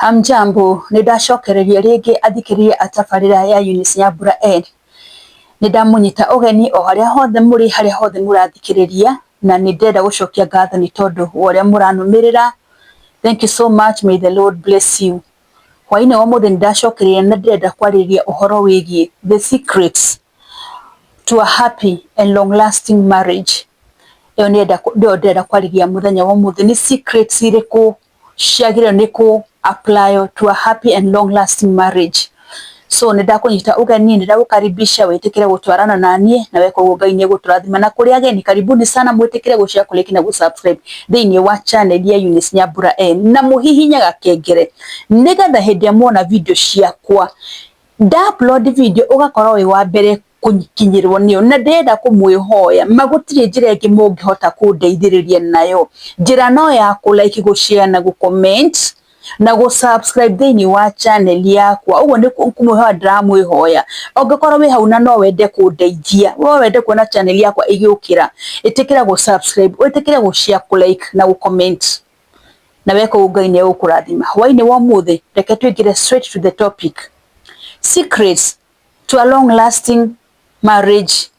Hamjambo, nĩ ndacokereria rĩngĩ athikĩrĩria a tabarĩra ya Eunice Nyambura N. Nĩ ndamũnyita ũgeni o harĩa hothe mũrĩ, harĩa hothe mũrathikĩrĩria, na nĩ ndĩrenda gũcokia ngatho nĩ tondũ wa ũrĩa mũranũmĩrĩra. Thank you so much, may the Lord bless you. Hwaĩ-inĩ wa ũmũthĩ nĩ ndacokereria na ndĩrenda kwarĩrĩria ũhoro wĩgiĩ the secrets to a happy and long lasting marriage. Ĩyo nĩyo ndĩrenda kwarĩrĩria mũthenya wa ũmũthĩ. Nĩ secrets irĩkũ ciagĩrĩirwo nĩ kũ apply to a happy and long lasting marriage? So nĩ ndakũnyita ũgeni, nĩ ndagũkaribisha wĩtĩkĩre gũtwarana na niĩ, na weka ũguo Ngai nĩ egũtũrathima. Na kũrĩ ageni, karibuni sana, mwĩtĩkĩre gũ share, kũ like na gũ subscribe thĩinĩ wa channel ya Eunice Nyambura N, na mũhihinye gakengere nĩgetha hĩndĩ ĩrĩa muona video ciakwa nda upload video ũgakorwo wĩ wa mbere kũkinyĩrwo nĩyo. Na ndĩrenda kũmwĩhoya ma, gũtirĩ njĩra ĩngĩ mũngĩhota kũndeithĩrĩria nayo, njĩra no ya kũ like, gũ share na gũ comment na gũ subscribe thĩinĩ wa channel yakwa. Ũguo nĩ kũmwĩhoya ndĩramwĩhoya. Ũngĩkorwo wĩ hau na no wende kũndeithia, no wende kuona channel yakwa ĩgĩũkĩra, ĩtĩkĩra gũ subscribe, wĩtĩkĩre gũ share, kũ like na gũ comment, na weka ũguo Ngai nĩ egũkũrathima. Hwaĩ-inĩ wa ũmũthĩ reke tũingĩre straight to the topic, secrets to a long lasting marriage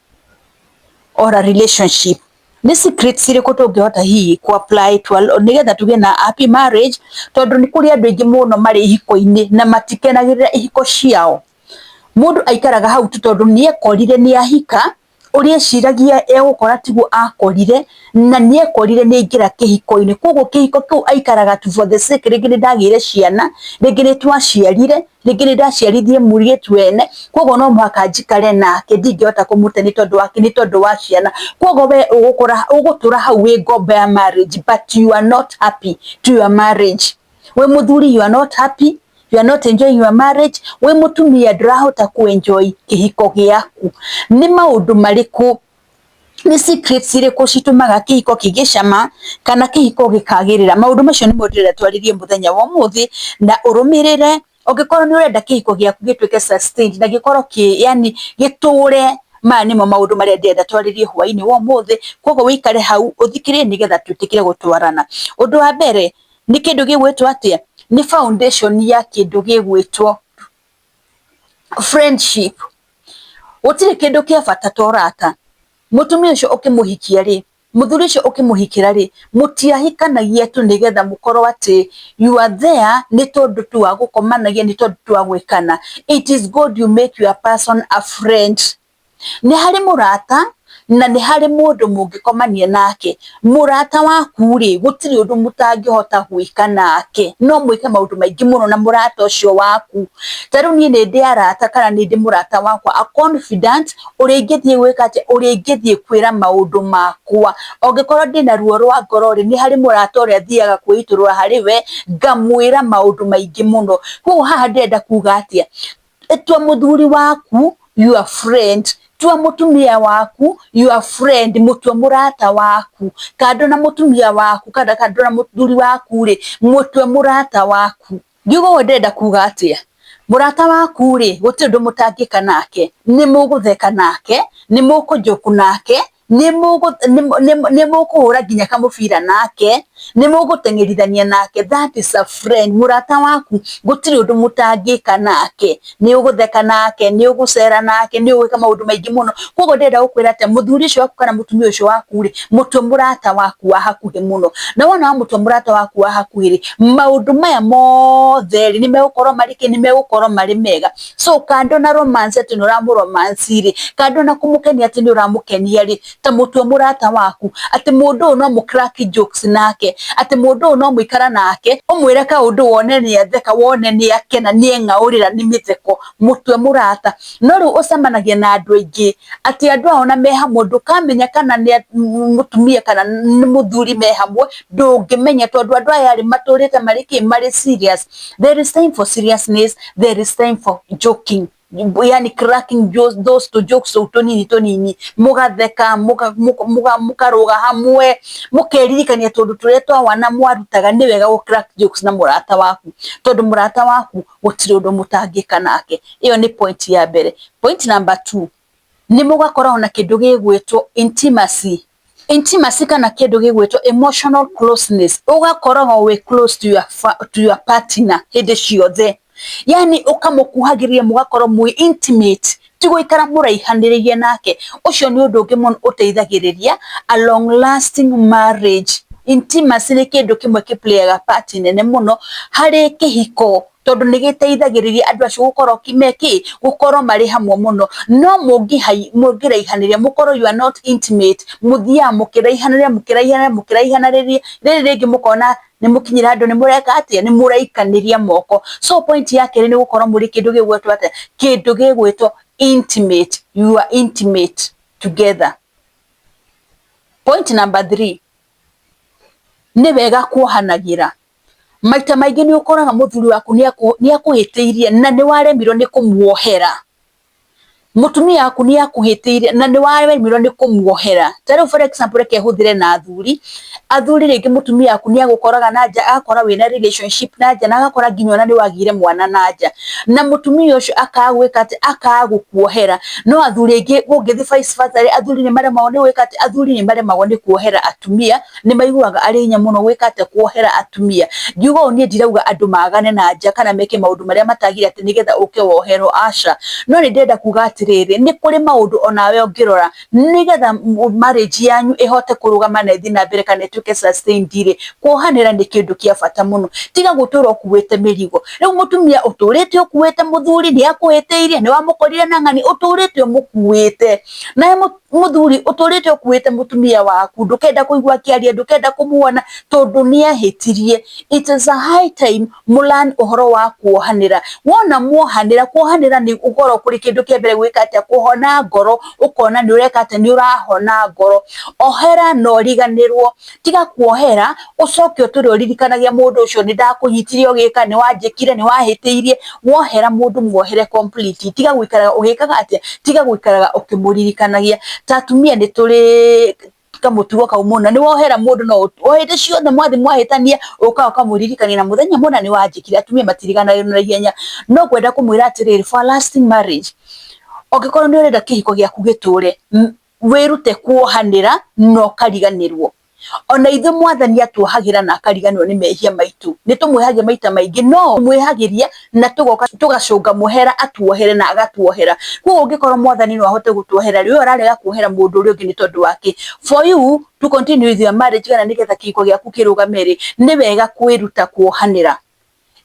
or a relationship. Nĩ secrets irĩkũ tũngĩhota hihi ku apply to nĩgetha tũgĩe na happy marriage? Tondũ nĩ kũrĩ andũ aingĩ mũno marĩ ihiko-inĩ na matikenagĩrĩra ihiko ciao. Mũndũ aikaraga hau tu tondũ nĩ ekorire nĩ ahika, ũrĩa eciragia egũkora tiguo akorire, na nĩ ekorire nĩ aingĩra kĩhiko-inĩ. Koguo kĩhiko kĩu aikaraga tu for the sake, rĩngĩ nĩ ndagĩire ciana, rĩngĩ nĩ twaciarire, rĩngĩ nĩ ndaciarithie mũirĩtu ene, koguo no mũhaka njikare nake, ndingĩhota kũmũte nĩ tondũ wake, nĩ tondũ wa ciana. Koguo we ũgũkora ũgũtũra hau wĩ ngombo ya marriage, but you are not happy to your marriage. Wĩ mũthuri, you are not happy, you are not enjoying your marriage. Wĩ mũtumia, ndũrahota ku enjoy kĩhiko gĩaku. Nĩ maũndũ marĩkũ, nĩ secrets irĩkũ citũmaga kĩhiko kĩgĩe kana kĩhiko gĩkagĩrĩra? Maũndũ macio nĩmo ndĩrenda twarĩrie mũthenya wa ũmũthĩ, na ũrũmĩrĩre ũngĩkorwo nĩ ũrenda kĩhiko gĩaku gĩtuĩke sustained na gĩkorwo kĩ yani gĩtũre. Maya nĩmo maũndũ marĩa ndĩrenda twarĩrie hwaĩ-inĩ wa ũmũthĩ. Koguo wĩikare hau ũthikĩrĩrie nĩgetha twĩtĩkĩre gũtwarana. Ũndũ wa mbere nĩ kĩndũ gĩgwĩtwo atĩa? Nĩ foundation ya kĩndũ gĩgwĩtwo friendship. Gũtirĩ kĩndũ kĩa bata ta ũrata. Mũtumia ũcio ũkĩmũhikia rĩ, mũthuri ũcio ũkĩmũhikĩra rĩ, mũtiahikanagia tu nĩgetha mũkorwo atĩ you are there nĩ tondũ tu wa gũkomanagia, nĩ tondũ tu wa gwĩkana. It is good you make your person a friend. Nĩ harĩ mũrata na nĩ harĩ mũndũ mũngĩkomania nake. Mũrata waku rĩ, gũtirĩ ũndũ mũtangĩhota gwĩka nake, no mwĩke maũndũ maingĩ mũno na mũrata ũcio waku. Ta rĩu niĩ nĩ ndĩ arata kana nĩ ndĩ mũrata wakwa, a confidant, ũrĩa ingĩthiĩ gwĩka atĩa, ũrĩa ingĩthiĩ kwĩra maũndũ makwa. Ũngĩkorwo ndĩna ruo rwa ngoro rĩ, nĩ harĩ mũrata ũrĩa thiaga kwĩitũrũra harĩ we, ngamwĩra maũndũ maingĩ mũno. Koguo haha ndĩrenda kuga atĩa? Tua mũthuri waku your friend, tua mũtumia waku your friend, mũtue mũrata waku. Kando na mũtumia waku kana kando na mũthuri waku rĩ, mũtue mũrata waku. Ngiuga ũguo ndĩrenda kuga atĩa? Mũrata waku rĩ, gũtirĩ ũndũ mũtangĩka nake. Nĩ mũgũtheka nake, nĩ mũkũnjoku nake, nĩ mũkũhũra nginya kamũbira nake, nĩ mũgũteng'erithania nake. That is a friend. Mũrata waku gũtirĩ ũndũ mũtangĩka nake. Nĩ ũgũtheka nake, nĩ ũgũcera nake, nĩ ũgwĩka maũndũ maingĩ mũno. Koguo ndĩrenda gũkwĩra atĩ mũthuri ũcio waku kana mũtumia ũcio waku rĩ, mũtue mũrata waku wa hakuhĩ mũno. Na wona wamũtua mũrata waku wa hakuhĩ rĩ, maũndũ maya mothe rĩ, nĩ megũkorwo marĩ kĩ? Nĩ megũkorwo marĩ mega. So kando na romance, atĩ nĩ ũramũ romance rĩ, kando na kũmũkenia atĩ nĩ ũramũkenia rĩ, ta mũtue mũrata waku, atĩ mũndũ ũyũ no mũ crack jokes nake, atĩ mũndũ ũyũ no mũikara nake ũmwĩre kaũndũ wone nĩ atheka, wone nĩ akena, nĩ eng'aũrĩra nĩ mĩtheko. Mũtue mũrata. No rĩu ũcemanagia na andũ aingĩ atĩ andũ aya ona me hamwe ndũkamenya kana nĩ mũtumia kana nĩ mũthuri me hamwe, ndũngĩmenya, tondũ andũ aya rĩ matũrĩte marĩ kĩ? Marĩ serious. There is time for seriousness, there is time for joking, yani cracking those two jokes tũu tũnini tũnini, mũgatheka, mũkarũga hamwe, mũkeririkania tũndũ tũrĩa twa wana mwarutaga. Nĩ wega gũ crack jokes na mũrata waku, tondũ mũrata waku gũtirĩ ũndũ mũtangĩka nake. Ĩyo nĩ point ya mbere. Point number two, nĩ mũgakoragwo na kĩndũ gĩgwĩtwo intimacy. Intimacy kana kĩndũ gĩgwĩtwo emotional closeness, ũgakoragwo wĩ close to your partner hĩndĩ ciothe, yani ũkamũkuhagĩrĩria, mũgakorwo mwĩ intimate, ti gũikara mũraihanĩrĩirie nake. Ũcio nĩ ũndũ ũngĩ mũno ũteithagĩrĩria a long lasting marriage. Intimacy nĩ kĩndũ kĩmwe kĩ playaga part nene mũno harĩ kĩhiko, tondũ nĩ gĩteithagĩrĩria andũ acio gũkorwo mekĩ gũkorwo marĩ hamwe mũno. No mũngĩraihanĩria, mũkorwo you are not intimate, mũthiaga mũkĩraihanĩria, mũkĩraihanĩria, mũkĩraihanĩrĩria, rĩrĩ rĩngĩ mũkona nĩ mũkinyĩra handũ nĩ mũreka atĩa, nĩ mũraikanĩria moko. So point ya kerĩ nĩ gũkorwo mũrĩ kĩndũ gĩgwĩtwo atĩa, kĩndũ gĩgwĩtwo intimate. You are intimate together. Point number 3, nĩ wega kuohanagĩra. Maita maingĩ nĩ ũkoraga mũthuri waku nĩ akũhĩtĩirie na nĩ waremirwo nĩ kũmuohera. Mũtumia waku nĩ akũhĩtĩirie na nĩ waremirwo nĩ kũmuohera. Ta rĩu, for example, reke hũthĩre na athuri. Athuri, rĩngĩ mũtumia waku nĩ agũkoraga na nja, agakora wĩna relationship na nja, na agakora nginya ona nĩ wagĩire mwana na nja, na mũtumia ũcio akaga gwĩka atĩ, akaga gũkuohera. No athuri aingĩ, ũngĩthiĩ vice versa, athuri nĩ maremagwo nĩ gwĩka atĩ, athuri nĩ maremagwo nĩ kuohera atumia, nĩ maiguaga arĩ hinya mũno gwĩka atĩ, kuohera atumia. Ngiuga ũũ, niĩ ndirauga andũ magane na nja kana meke maũndũ marĩa matagĩrĩire atĩ nĩgetha ũke woherwo, aca. No nĩ ndĩrenda kuga atĩrĩrĩ, nĩ kũrĩ maũndũ onawe ũngĩrora nĩgetha marriage yanyu ĩhote kũrũgama na ĩthiĩ na mbere kana ĩtuĩke sustained rĩ, kuohanĩra nĩ kĩndũ kĩa bata mũno. Tiga gũtũra ũkuĩte mĩrigo. Rĩu mũtumia ũtũrĩte ũkuĩte mũthuri nĩ akũhĩtĩirie, nĩ wamũkorire na ng'ani, ũtũrĩte ũmũkuĩte. Nawe mũthuri ũtũrĩte ũkuĩte mũtumia waku, ndũkenda kũigua akĩaria, ndũkenda kũmuona tondũ nĩ ahĩtirie. It is a high time mũlearn ũhoro wa kuohanĩra. Wona muohanĩra, kuohanĩra nĩ ũkorwo kũrĩ kĩndũ kĩa mbere gwĩka atĩa, kũhona ngoro, ũkona nĩ ũreka atĩa, nĩ ũrahona ngoro. Ohera na ũriganĩrwo. Tiga kuohera ũcoke ũtũre ũririkanagia mũndũ ũcio, nĩ ndakũnyitire ũgĩka, nĩ wanjĩkire, nĩ wahĩtĩirie. Wohera mũndũ, muohere complete. Tiga gũikaraga ũgĩkaga atĩa, tiga gũikaraga ũkĩmũririkanagia. Ta atumia nĩ tũrĩ kamũtugo kau mũno, nĩ wohera mũndũ, no o hĩndĩ ciothe mwathi mwahĩtania ũkaga ũkamũririkania na mũthenya mũna nĩ wanjĩkire. Atumia matiriganagĩrwo na ihenya. No ngwenda kũmwĩra atĩrĩrĩ, for lasting marriage, ũngĩkorwo nĩ ũrenda kĩhiko gĩaku gĩtũre, wĩrute kuohanĩra na ũkariganĩrwo. Ona ithuĩ Mwathani atuohagĩra na akariganĩrwo nĩ mehia maitũ. Nĩ tũmwĩhagia maita maingĩ, no mwĩhagĩria na tũgoka tũgacũnga mũhera atuohere na agatuohera. Koguo ũngĩkorwo Mwathani no ahote gũtuohera rĩ, we ũrarega kuohera mũndũ ũrĩa ũngĩ nĩ tondũ wa kĩ? For you to continue with your marriage kana nĩgetha kĩhiko gĩaku kĩrũgame rĩ, nĩ wega kwĩruta kuohanĩra.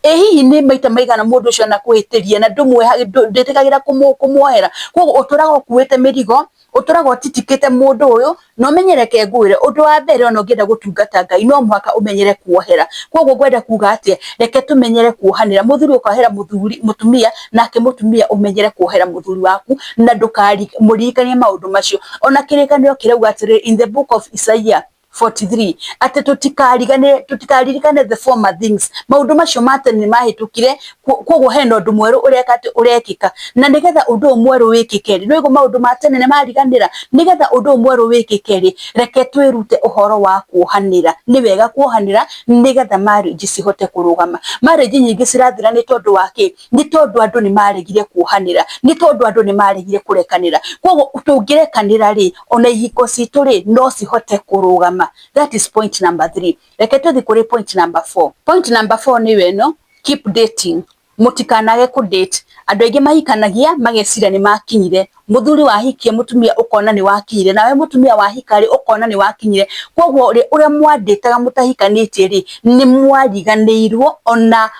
Ĩ hihi nĩ maita maigana mũndũ ũcio anakũhĩtĩria na ndwĩtĩkagĩra kũmuohera? Koguo ũtũraga ũkuĩte mĩrigo, ũtũraga ũtitikĩte mũndũ ũyũ. Na ũmenye, reke ngwĩre ũndũ wa mbere, ona ũngĩenda gũtungata Ngai, no mũhaka ũmenyere kuohera. Koguo ngwenda kuga atĩa, reke tũmenyere kuohanĩra. Mũthuri ũkohera mũthuri mũtumia, nake mũtumia ũmenyere kuohera mũthuri waku na ndũkamũririkanie maũndũ macio. Ona Kĩrĩkanĩro kĩrauga atĩrĩrĩ, in the book of Isaiah 43, atĩ tũtikarigane, tũtikaririkane the former things, maũndũ macio ma tene nĩ mahĩtũkire. Koguo hena ũndũ mwerũ ũreka atĩ, ũrekĩka, na nĩgetha ũndũ ũyũ mwerũ wĩkĩke rĩ, nĩũguo maũndũ ma tene nĩ mariganĩra. Nĩgetha ũndũ ũyũ mwerũ wĩkĩke rĩ, reke twĩrute ũhoro wa kuohanĩra. Nĩ wega kuohanĩra nĩgetha marriage cihote kũrũgama. Marriage nyingĩ cirathira nĩ tondũ wa kĩ? Nĩ tondũ andũ nĩ maregire kuohanĩra, nĩ tondũ andũ nĩ maregire kũrekanĩra. Koguo tũngĩrekanĩra rĩ, ona ihiko citũ rĩ, no cihote kũrũgama. That is point number 3. Reke tũthiĩ kũrĩ point number 4. Point number 4 nĩyo ĩno: keep dating. Mũtikanage kũ date. Andũ aingĩ mahikanagia mageciria nĩ makinyire. Mũthuri wahikia mũtumia ũkona nĩ wakinyire, nawe mũtumia wahika rĩ, ũkona nĩ wakinyire. Koguo rĩ, ũrĩa mwandĩtaga mũtahikanĩtie rĩ, nĩ mwariganĩirwo, ona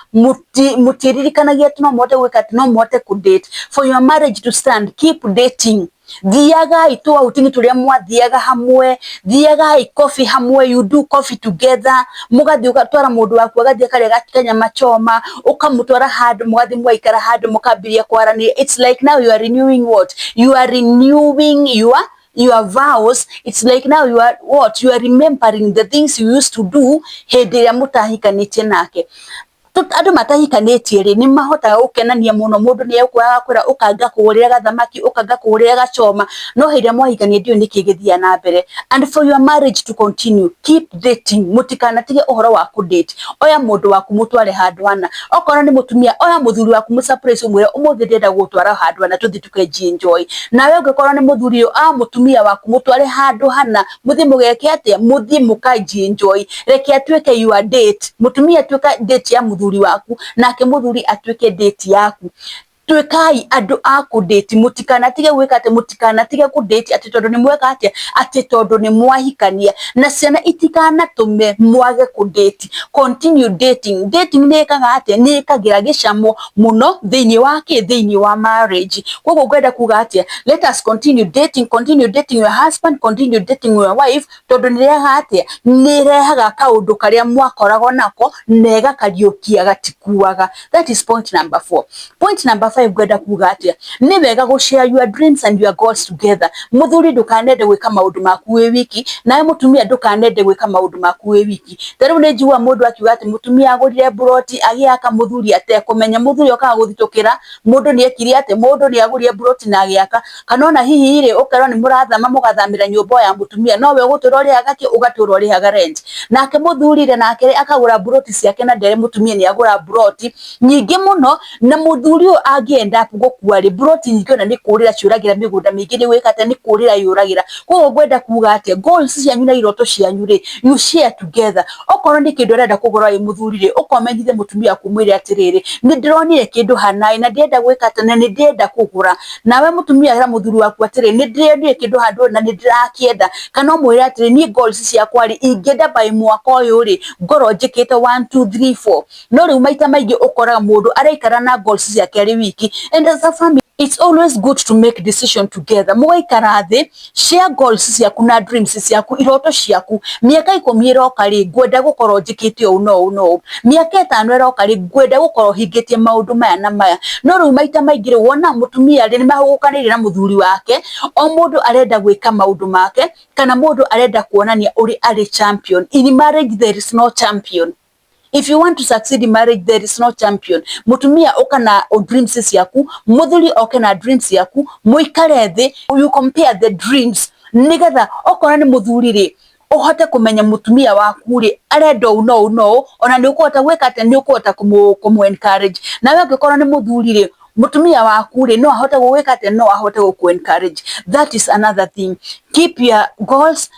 mũtiririkanagia atĩ no mũhote gwĩka atĩ, no mũhote kũ date. For your marriage to stand, keep dating. Thiagai tũ outing tũrĩa mwathiaga hamwe, thiagai coffee hamwe, you do coffee together. Mũgathiĩ ũgatwara mũndũ waku agathiĩ akarĩa kanyama choma, ũkamũtwara handũ, mũgathiĩ mũgaikara handũ, mũkambĩrĩria kwaranĩria. It's like now you are renewing what? You are renewing your vows. It's like now you are what? You are remembering the things you used to do hĩndĩ ĩrĩa mũtahikanĩtie nake. Andũ matahikanĩtie rĩ, nĩ mahotaga gũkenania mũno, mũndũ nĩ egũkũra agakwĩra ũka ngakũgũrĩre gathamaki, ũka ngakũgũrĩre gachoma, no hĩndĩ ĩrĩa mwahikania ndiũĩ nĩkĩ gĩthiaga na mbere. And for your marriage to continue, keep dating, mũtikanatige ũhoro wa kũ date. Oya mũndũ waku mũtware handũ hana, okorwo nĩ mũtumia oya mũthuri waku mũ surprise ũmwĩre ũmũthĩ ndĩrenda gũgũtwara handũ hana tũthiĩ tũkenji enjoy. Nawe ũngĩkorwo nĩ mũthuri a mũtumia waku mũtware handũ hana, mũthiĩ mũgeke atĩa, mũthiĩ mũkanji enjoy. Reke atuĩke your date, mũtumia atuĩke date ya mũthuri waku, nake mũthuri atuĩke date yaku. Tuĩkai andũ a kũ date, mũtikanatige gwĩka atĩ, mũtikanatige kũ date atĩ tondũ nĩ mweka atĩa, atĩ tondũ nĩ mwahikania. Na ciana itikanatũme mwage kũ date, continue dating. Dating nĩ ĩkaga atĩa, nĩ ĩkagĩra gĩcamo mũno thĩinĩ wa kĩ, thĩinĩ wa marriage. Koguo ngwenda kuga atĩa, let us continue dating, continue dating your husband, continue dating your wife, tondũ nĩ ĩrehaga atĩa, nĩ ĩrehaga kaũndũ karĩa mwakoragwo nako na ĩgakariũkia gatikuaga. That is point number 4. Point number 5 ngwenda kuga atĩa, nĩ wega gũ share your dreams and your goals together. Mũthuri ndũkanende gwĩka maũndũ maku wĩ wiki, nawe mũtumia ndũkanende gwĩka maũndũ maku wĩ wiki. Ta rĩu nĩ njiguaga mũndũ akiuga atĩ mũtumia agũrire mburoti agĩaka mũthuri atekũmenya, mũthuri okaga gũthitũkĩra mũndũ nĩ ekire atĩ, mũndũ nĩ agũrire mburoti na agĩaka, kana ona hihi rĩ ũkerwo nĩ mũrathama mũgathamĩra nyũmba ya mũtumia, nowe ũgũtũra ũrĩhaga kĩ, ũgatũra ũrĩhaga rent. Nake mũthuri rĩ, nake akagũra mburoti ciake na ndere mũtumia nĩ agũra mburoti nyingĩ mũno, na mũthuri ũyũ angĩenda gũkua rĩ, mburoti nyingĩ ona nĩ kũrĩra ciũragĩra mĩgũnda mĩingĩ nĩ gwĩka atĩa, nĩ kũrĩra yũragĩra. Koguo ngwenda kuga atĩa, goals cianyu na iroto cianyu rĩ, you share together. Okorwo nĩ kĩndũ ũrenda kũgũra wĩ mũthuri rĩ, ũkomenyithie mũtumia waku ũmwĩre atĩrĩrĩ, nĩ ndĩronire kĩndũ hanaĩ na ndĩrenda gwĩka atĩa, na nĩ ndĩrenda kũgũra. Nawe mũtumia ĩra mũthuri waku atĩrĩ, nĩ ndĩronire kĩndũ handũ na nĩ ndĩrakĩenda, kana ũmwĩre atĩrĩ, niĩ goals ciakwa rĩ, ingĩenda by mwaka ũyũ rĩ, ngorwo njĩkĩte 1 2 3 4. No rĩu maita maingĩ ũkoraga mũndũ araikara na goals ciake arĩ wiki. And as a family, it's always good to make decision together. Mũgaikara thĩ, share goals ciaku na dreams ciaku, iroto ciaku. Mĩaka 10 ĩroka rĩ, ngwenda gũkorwo njĩkĩte ũũ na ũũ na ũũ. Mĩaka 5 ĩroka rĩ, ngwenda gũkorwo hingĩtie maũndũ maya na maya. No rĩu maita maingĩ rĩ, wona mũtumia rĩ, nĩ mahũgũkanĩire na mũthuri wake, o mũndũ arenda gwĩka maũndũ make, kana mũndũ arenda kuonania ũrĩa arĩ champion. In marriage there is no champion. If you want to succeed in marriage, there is no champion. Mutumia oka na dreams ciaku, muthuri oke na dreams ciaku, muikare thi, you compare the dreams, nigetha okorwo ni muthuri ri, uhote kumenya mutumia waku ri arenda ũũ na ũũ na ũũ, ona nĩ ũkũhota gwĩka atĩa, nĩ ũkũhota kũmũ encourage. Nawe angĩkorwo nĩ mũthuri rĩ, mutumia waku rĩ, no ahote gũgwĩka atĩa, no ahote gũkũ encourage. That is another thing. Keep your goals,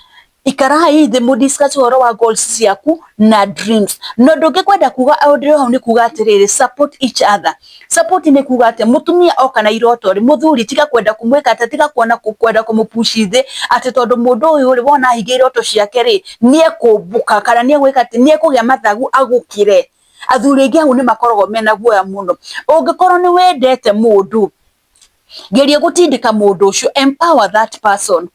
ikarai thĩ mũ discuss ũhoro wa goals ciaku na dreams. No ũndũ ũngĩ kwenda kuga ũndũ hau nĩ kuga atĩrĩrĩ, support each other. Support nĩ kuga atĩ mũtumia oka na iroto rĩ, mũthuri tiga kwenda kũmwĩka atĩ, tiga kuona kwenda kũmũpush thĩ atĩ tondũ mũndũ ũyũ rĩ, wona ahingia iroto ciake rĩ, nĩ ekũmbũka kana nĩ egwĩka atĩ nĩ ekũgĩa mathagu agũkĩre. Athuri aingĩ hau nĩ makoragwo mena guoya mũno. Ũngĩkorwo nĩ wendete mũndũ, geria gũtindĩka mũndũ ũcio, empower that person.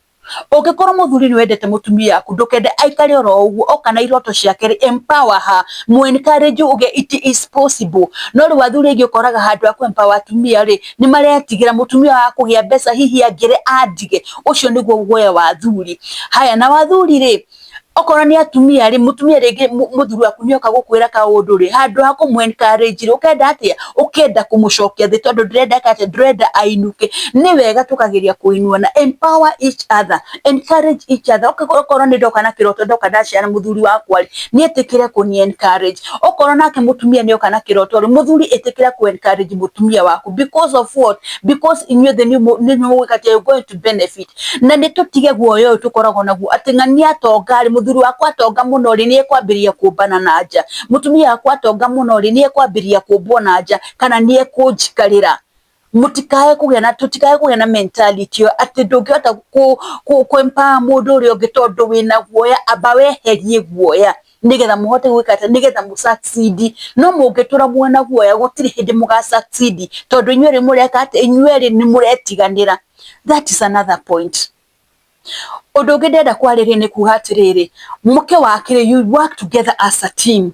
Ũngĩkorwo mũthuri nĩ wendete mũtumia waku, ndũkende aikare oro ũguo, oka na iroto ciake rĩ, empower her, mu encourage uge it is possible. No rĩu athuri aingĩ ũkoraga handũ ha kũ empower atumia rĩ, nĩ maretigĩra mũtumia wa kũgĩa mbeca hihi angĩre andige. Ũcio nĩguo guoya wa athuri. Haya, na athuri rĩ, okorwo nĩ atumia rĩ, mũtumia rĩngĩ mũthuri waku nĩ oka gũkwĩra kaũndũ rĩ, handũ ha kũmũ encourage rĩ, ũkenda atĩa, ũkenda kũmũcokia thĩ tondũ ndũrenda atĩa, ndũrenda ainũke. Nĩ wega tũkageria kũinuana, empower each other, encourage each other. Okorwo nĩ ndoka na kĩroto, ndoka ndaciara mũthuri wakwa rĩ, nĩ etĩkĩre kũni encourage. Okorwo nake mũtumia nĩ oka na kĩroto rĩ, mũthuri ĩtĩkĩra kũ encourage mũtumia waku, because of what? Because inyuothe nĩ mũgwĩka atĩa, you're going to benefit. Na nĩ tũtige guoya ũyũ tũkoragwo naguo atĩ ng'ania atonga rĩ, mũthuri wakwa atonga mũno rĩ, nĩ ekwambĩrĩria kũmbana na nja, mũtumia wakwa atonga mũno rĩ, nĩ ekwambĩrĩria kũmbwo na nja, kana nĩ ekũnjikarĩra. Mũtikae kũgĩa na, tũtikae kũgĩa na mentality ĩyo atĩ ndũngĩhota kũ empower mũndũ ũrĩa ũngĩ tondũ wĩna guoya. Amba weherie guoya nigetha mũhote gwĩka atĩa, nigetha mũ succeed. No mũngĩtũra mwena guoya, gũtirĩ hĩndĩ mũga succeed, tondũ inyuĩ erĩ mũreka atĩa, inyuĩ erĩ nĩ mũretiganĩra. That is another point. Ũndũ ũngĩ ndĩrenda kwarĩrĩria nĩ kuga atĩrĩrĩ, mũke wakĩrĩ, you work together as a team.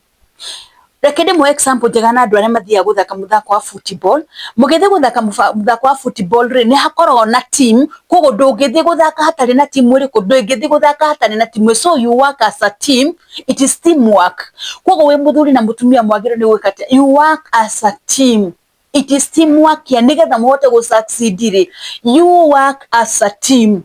Reke ndĩmũhe example njega na andũ arĩa mathiaga gũthaka mũthako wa football. Mũgĩthiĩ gũthaka mũthako wa football rĩ, nĩ hakoragwo na team, koguo ndũngĩthiĩ gũthaka hatarĩ na timu ĩrĩkũ, ndũngĩthiĩ gũthaka hatarĩ na timu. So you work as a team, it is team work. Koguo wĩ mũthuri na mũtumia mwagĩrĩirwo nĩ gwĩka atĩa? You work as a team. It is team work ya nĩgetha mũhote gũ succeed rĩ, you work as a team.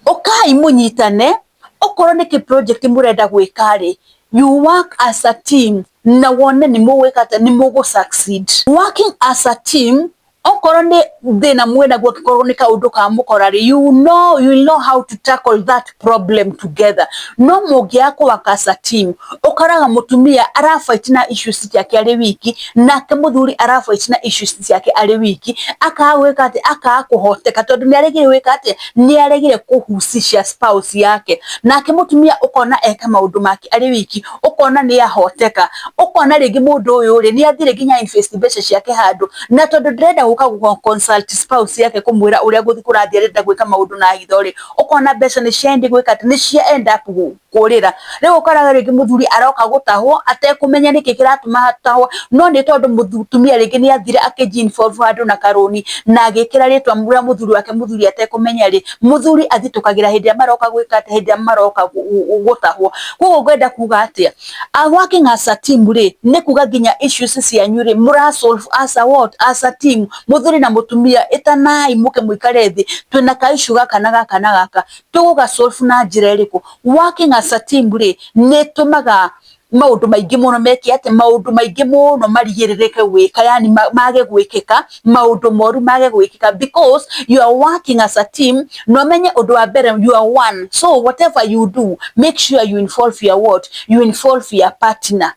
Ũkai mũnyitane, okorwo nĩ kĩ project mũrenda gwĩka rĩ, you work as a team na wone nĩ mũgwĩka atĩa, nĩ mũgũ succeed. Working as a team, okorwo nĩ thĩna mwĩnaguo angĩkorwo nĩ kaũndũ ka mũkora rĩ, you know how to tackle that problem together. No mũngĩaga kũ work as a team, ũkoraga mũtumia arafight na issues ciake arĩ wiki, nake mũthuri arafight na issues ciake arĩ wiki, akaga gwĩka atĩa, akaga kũhoteka tondũ nĩ aregire gwĩka atĩa, nĩ aregire kũhusisha spouse yake. Nake mũtumia ũkona eka maũndũ make arĩ wiki, ũkona nĩ ahoteka, ũkona rĩngĩ mũndũ ũyũ rĩ, nĩ athire nginya invest mbeca ciake handũ, na tondũ ndĩrenda gũka gũ consult spouse yake kũmwĩra ũrĩa gũthiĩ kũrathiĩ, arenda gwĩka maũndũ na hitho rĩ, ũkona mbeca nĩ cia end gwĩka atĩ, nĩ cia end up kũrĩra. Rĩu ũkoraga rĩngĩ mũthuri aroka gũtahwo atekũmenya nĩkĩ kĩratũma atahwo, no nĩ tondũ mũtumia rĩngĩ nĩ athire akĩji involve handũ na karũni na agĩkĩra rĩtwa rĩa mũthuri wake, mũthuri atekũmenya rĩ, mũthuri athitũkagĩra hĩndĩ ĩrĩa maroka gwĩka atĩa, hĩndĩ ĩrĩa maroka gũtahwo. Koguo ngwenda kuga atĩa, working as a team rĩ, nĩ kuga nginya issues cianyu rĩ, mũra solve as a what, as a team. Mũthuri na mũtumia ĩtanai mũke mũikare thĩ, twĩna ka issue gaka na gaka na gaka, tũgũga solve na njĩra ĩrĩkũ? Working as a team rĩ, nĩ ĩtũmaga maũndũ maingĩ mũno meke atĩ, maũndũ maingĩ mũno marigĩrĩrĩke gwĩka, yani mage gwĩkĩka, maũndũ moru mage gwĩkĩka, because you are working as a team. Na ũmenye ũndũ wa mbere, you are one, so whatever you do, make sure you involve your what, you involve your partner.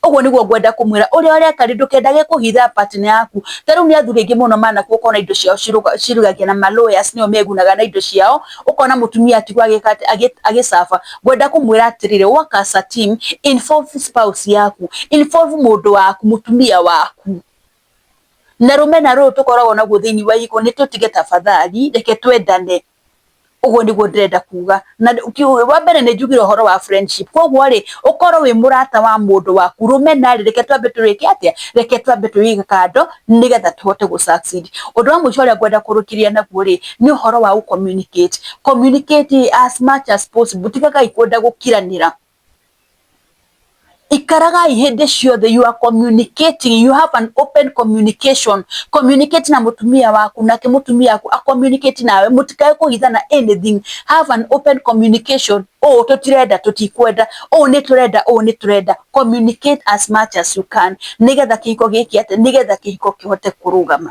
Ũguo nĩguo ngwenda kũmwĩra, ũrĩa ũreka rĩ, ndũkendage kũhitha partner yaku. Ta rĩu nĩ athuri aingĩ mũno manakuo, ũkona indo ciao cirugagia na ma lawyers, nĩo megunaga na indo ciao, ũkona mũtumia atigwo agĩka atĩ, agĩcaba. Ngwenda kũmwĩra atĩrĩrĩ, work as a team, involve spouse yaku, involve mũndũ waku, mũtumia waku. Na rũmena rũrũ tũkoragwo naguo thĩinĩ wa ihiko nĩ tũtige tafadhali, reke twendane. Ũguo nĩguo ndĩrenda kuga. Na wa mbere nĩ njugire ũhoro wa friendship, koguo rĩ, ũkorwo wĩ mũrata wa mũndũ waku. Rũmena rĩ, reke twambe tũrĩke atĩa, reke twambe tũrũige kando nĩgetha tũhote gũ succeed. Ũndũ wa mũico ũrĩa ngwenda kũrũkĩria naguo rĩ, nĩ ũhoro wa gũ communicate. Communicate as much as possible. Tigagai kwenda gũkiranĩra, ikaragai hĩndĩ ciothe you are communicating, you have an open communication. Communicate na mũtumia waku, nake mũtumia waku a communicate nawe. Mũtikae kũhithana anything, have an open communication. Ũũ tũtirenda, tũtikwenda ũũ, nĩ tũrenda ũũ, nĩ tũrenda. Communicate as much as you can nĩgetha kĩhiko gĩkĩ atĩ, nĩgetha kĩhiko kĩhote kũrũgama.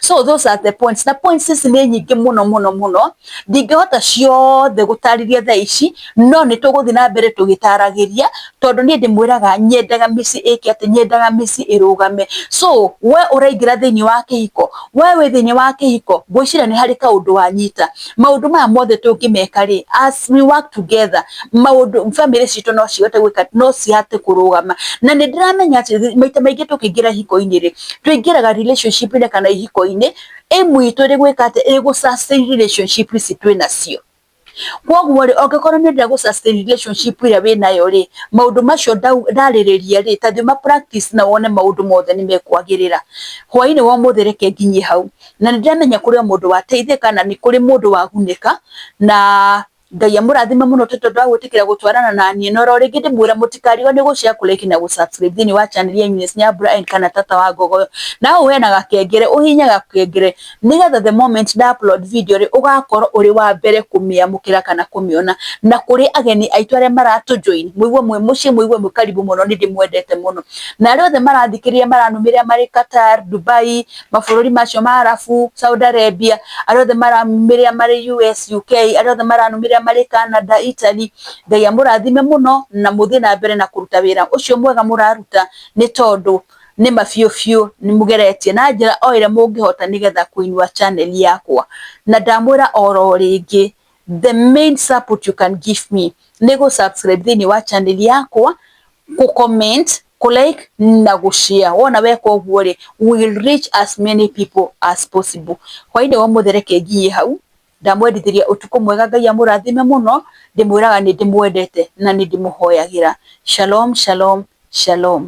So those are the points, na points ici nĩ nyingĩ mũno mũno mũno, ndingĩhota ciothe gũtarĩria thaa ici, no nĩ tũgũthiĩ na mbere tũgĩtaragĩria, tondũ niĩ ndĩmwĩraga nyendaga mĩciĩ ĩke atĩ, nyendaga mĩciĩ ĩrũgame. So we ũraingĩra thĩinĩ wa kĩhiko, we wĩ thĩinĩ wa kĩhiko, ngwĩciria nĩ harĩ kaũndũ wanyita. Maũndũ maya mothe tũngĩmeka rĩ, as we work together, maũndũ family citũ no cihote gwĩka, no cihote kũrũgama. Na nĩ ndĩramenya atĩ maita maingĩ tũkĩingĩra ihiko-inĩ rĩ, tũingĩraga relationship-inĩ kana ihiko-inĩ, aim itũ ĩrĩ gwĩka atĩ, ĩ gũ sustain relationship ici twĩ nacio. Koguo rĩ, angĩkorwo nĩ ũrenda gũ sustain relationship ĩrĩa wĩnayo rĩ, maũndũ macio ndarĩrĩria rĩ, ta thiĩ ma practice na wone maũndũ mothe nĩ mekwagĩrĩra. Hwainĩ wa ũmũthĩ reke nginyie hau, na nĩ ndĩramenya kũrĩ o mũndũ wateithĩka na nĩ kũrĩ mũndũ wagunĩka, na Ngai amũrathime mũno tondũ wa gwĩtĩkĩra gũtwarana na niĩ. Na oro rĩngĩ ndĩmwĩra mũtikarigwo nĩ gũ share, kũ like na gũ subscribe thĩinĩ wa channel ya Eunice Nyambura and kana Tata wa Ngogoyo. Na hau hena gakengere, ũhihinye gakengere nĩgetha the moment nda upload video rĩ, ũgakorwo ũrĩ wa mbere kũmĩamũkĩra kana kũmĩona. Na kũrĩ ageni aitũ arĩa maratũ join, mũigue mwĩ mũciĩ, mũigue mwĩ karibu mũno, nĩ ndĩmwendete mũno. Na arĩa othe marathikĩrĩria, maranũmĩrĩra marĩ Qatar, Dubai, mabũrũri macio ma Arabu, Saudi Arabia, arĩa othe maranũmĩrĩra marĩ US, UK, arĩa othe maranũmĩrĩra marĩ Canada, Italy, Ngai amũrathime mũno na mũthiĩ na mbere na kũruta wĩra ũcio mwega mũraruta, nĩ tondũ nĩ ma biũ biũ nĩ mũgeretie na njĩra o ĩrĩa mũngĩhota nĩgetha kũinua channel yakwa. Na ndamwĩra oro rĩngĩ, the main support you can give me nĩ gũ subscribe thĩinĩ wa channel yakwa, kũ comment, kũ like na gũ share. Wona weka ũguo rĩ, we will reach as many people as possible. Hwainĩ wa ũmũthĩ reke nginyie hau. Ndamwendithĩria ũtukũ mwega, Ngai amũrathime mũno, ndĩmwĩraga nĩ ndĩmwendete na nĩ ndĩmũhoyagĩra. Shalom, shalom, shalom.